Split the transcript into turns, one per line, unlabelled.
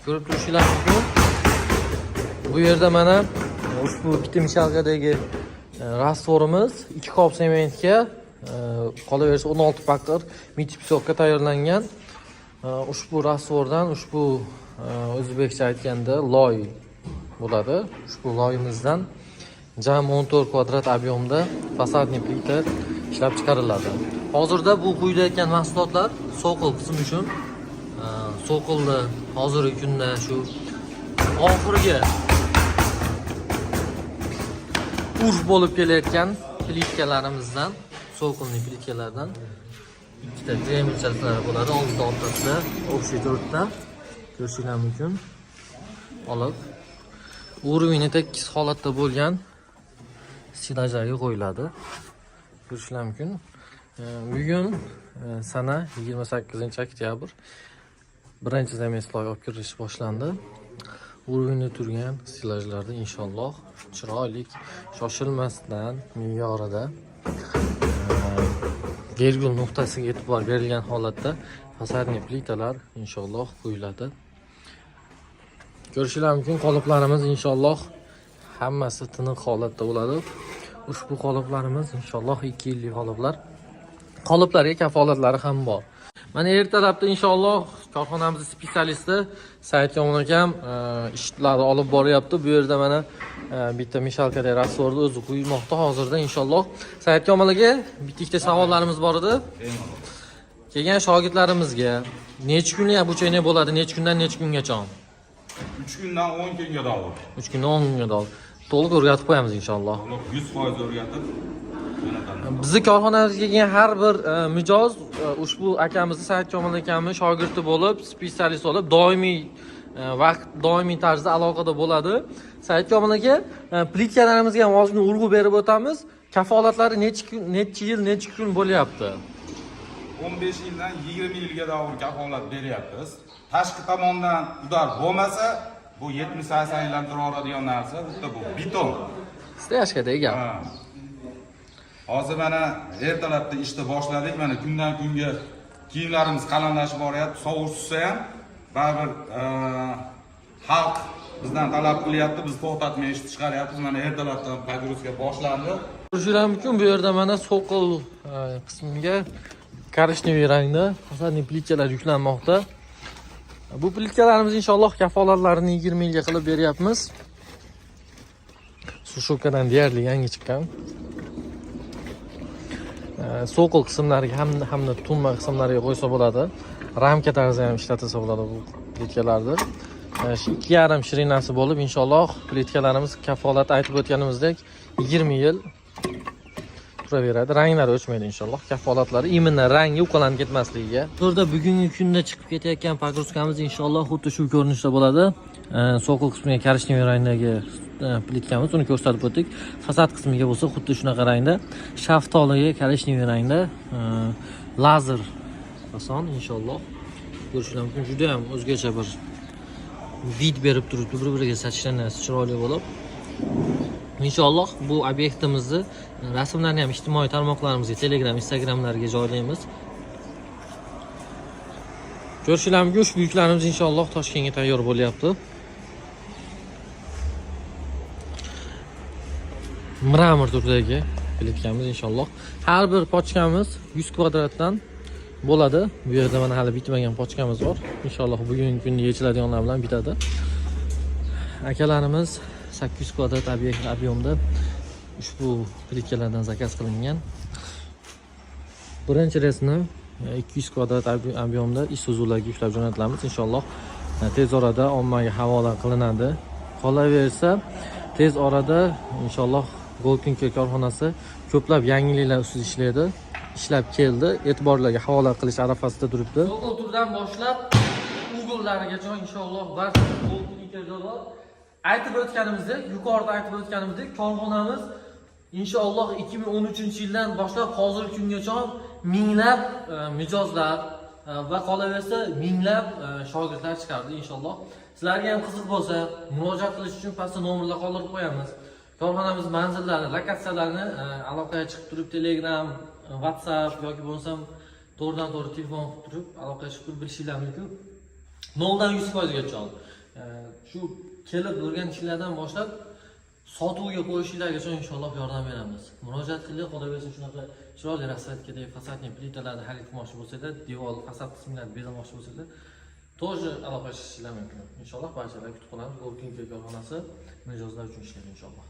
Ko'rib turishinglar mumkin. Bu yerda mana ushbu bitta мешалка dagi раствор imiz 2 qop sementga, qolaversa 16 paqir мыть песок ka tayyorlangan. Ushbu раствор dan, ushbu o'zbekcha aytganda loy bo'ladi. Ushbu loyimizdan jami 14 kvadrat объем da фасадный plita ishlab chiqariladi. Hozirda bu quyilayotgan mahsulotlar цоколь qismi uchun, цоколь ni hozirgi kunda shu oxirgi urf bo'lib kelayotgan plitkalarimizdan, цокольный plitkalardan ikkita kremchalar bo'ladi, oldida, orqasida, общий to'rtta, ko'rishinglar mumkin. Olib, уровень i tekis holatda bo'lgan stelajlarga qo'yiladi, ko'rishinglar mumkin. Bugun sana 28 oktyabr, birinchi замес loy olib kirish boshlandi. Уровень da turgan stelajlarda inshaalloh chiroyli, shoshilmasdan, me'yorida, vergul nuqtasiga e'tibor berilgan holatda фасадный plitalar inshaalloh qo'yiladi. Ko'rishinglar mumkin, qoliplarimiz inshaalloh hammasi tiniq holatda bo'ladi. Ushbu qoliplarimiz inshaalloh 2 yillik qoliplar, qoliplarga kafolatlari ham bor. Mana ertalabda inshaalloh korxonamizni специалист i Saidkomil akam ishlarni olib boryapti. Bu yerda mana bitta мешалка da раствор ni o'zi quymoqda hozirda inshaalloh. Saidkomil aka, bitta ikkita savollarimiz bor edi. Kelgan shogirdlarimizga necha kunlik обучение bo'ladi, necha kundan necha kungacha?
3 kundan 10 kunga davr.
3 kundan 10 kunga davr. To'liq o'rgatib qo'yamiz inshaalloh.
To'liq 100% o'rgatib jo'natamiz.
Bizni korxonamizga kelgan har bir mijoz ushbu akamizni, Saidkomil akamni shogirdi bo'lib, специалист bo'lib, doimiy vaqt, doimiy tarzda aloqada bo'ladi. Saidkomil aka, plitkalarimizga ham ozgina urg'u berib o'tamiz. Kafolatlari necha kun, necha yil, necha kun bo'lyapti?
15 yildan 20 yilga davr kafolat beryapmiz. Tashqi tomondan удар bo'lmasa, bu 70-80 yil ham turaveradigan narsa, xuddi bu beton.
Стояшка da gap.
Ha. Hozir mana ertalabda ishni boshladik. Mana kundan kunga kiyimlarimiz qalinlashib boryapti. Sovuq tushsa ham baribir xalq bizdan talab qilyapti. Biz to'xtatmay ishni chiqaryapmiz. Mana ertalabdan погрузка boshlandi.
Ko'rishinglar mumkin, bu yerda mana цоколь qismiga коричневый rangda фасадный plitkalar yuklanmoqda. Bu plitkalarimiz inshaalloh kafolatlarini 20 yilga qilib beryapmiz. Сушилка dan deyarli yangi chiqqan. Цоколь qismlariga hamda tumba qismlariga qo'ysa bo'ladi. Ramka tarzida ham ishlatilsa bo'ladi bu plitkalarni. Shu 2,5 ширина si bo'lib, inshaalloh plitkalarimiz kafolat aytib o'tganimizdek 20 yil turaveradi. Ranglari o'chmaydi inshaalloh. Kafolatlari именно rangi uqalanib ketmasligiga. To'rda bugungi kunda chiqib ketayotgan погрузка miz inshaalloh xuddi shu ko'rinishda bo'ladi. Цоколь qismiga коричневый rangdagi plitkamiz, uni ko'rsatib o'tdik. Fasad qismiga bo'lsa xuddi shunaqa rangda, shaftoliga коричневый rangda lazer fason inshaalloh. Ko'rishinglar mumkin, juda ham o'zgacha bir вид berib turibdi, bir-biriga sachlanasi chiroyli bo'lib. Inshaalloh bu obyektimizni rasmlarini ham ijtimoiy tarmoqlarimizga, Telegram, Instagramlarga joylaymiz. Ko'rishinglar mumkin, ushbu yuklarimiz inshaalloh Toshkentga tayyor bo'lyapti. Мрамор turdagi plitkamiz inshaalloh. Har bir pochkamiz 100 kvadratdan bo'ladi. Bu yerda mana hali bitmagan pochkamiz bor. Inshaalloh bugungi kunda yechiladiganlar bilan bitadi. Akalarimiz 800 kvadrat obyekt объем da ushbu plitkalardan заказ qilingan. Birinchi resni 200 kvadrat объем da Isuzularga yuklab jo'natilamiz. Inshaalloh tez orada ommaga havola qilinadi. Qolaversa, tez orada inshaalloh Gold Clinker korxonasi ko'plab yangiliklar ustida ishlaydi. Ishlab keldi. E'tiborlarga havola qilish arafasida turibdi. Google turdan boshlab Google'largacha inshaalloh barcha Gold Clinkerda bor. Aytib o'tganimizdek, yuqorida aytib o'tganimizdek, korxonamiz inshaalloh 2013 yildan boshlab hozirgi kungacha minglab mijozlar va qolaversa minglab shogirdlar chiqardi inshaalloh. Sizlarga ham qiziq bo'lsa, murojaat qilish uchun pastda nomerlar qoldirib qo'yamiz. Korxonamiz manzillarini, lokatsiyalarini aloqaga chiqib turib Telegram, WhatsApp yoki bo'lmasam to'g'ridan to'g'ri telefon qilib turib, aloqaga chiqib turib bilishinglar mumkin. 0 dan 100 foizgacha. Shu kelib o'rganishlardan boshlab sotuvga qo'yishinglargacha inshaalloh yordam beramiz. Murojaat qilinglar, qolaversa shunaqa chiroyli расцветка dagi фасадный plitalarni xarid qilmoqchi bo'lsanglar, devor fasad qismlarini bezamoqchi bo'lsanglar, тоже aloqalashishinglar mumkin. Inshaalloh barchalarni kutib qolamiz. Gold Clean korxonasi mijozlar uchun ishlaydi inshaalloh.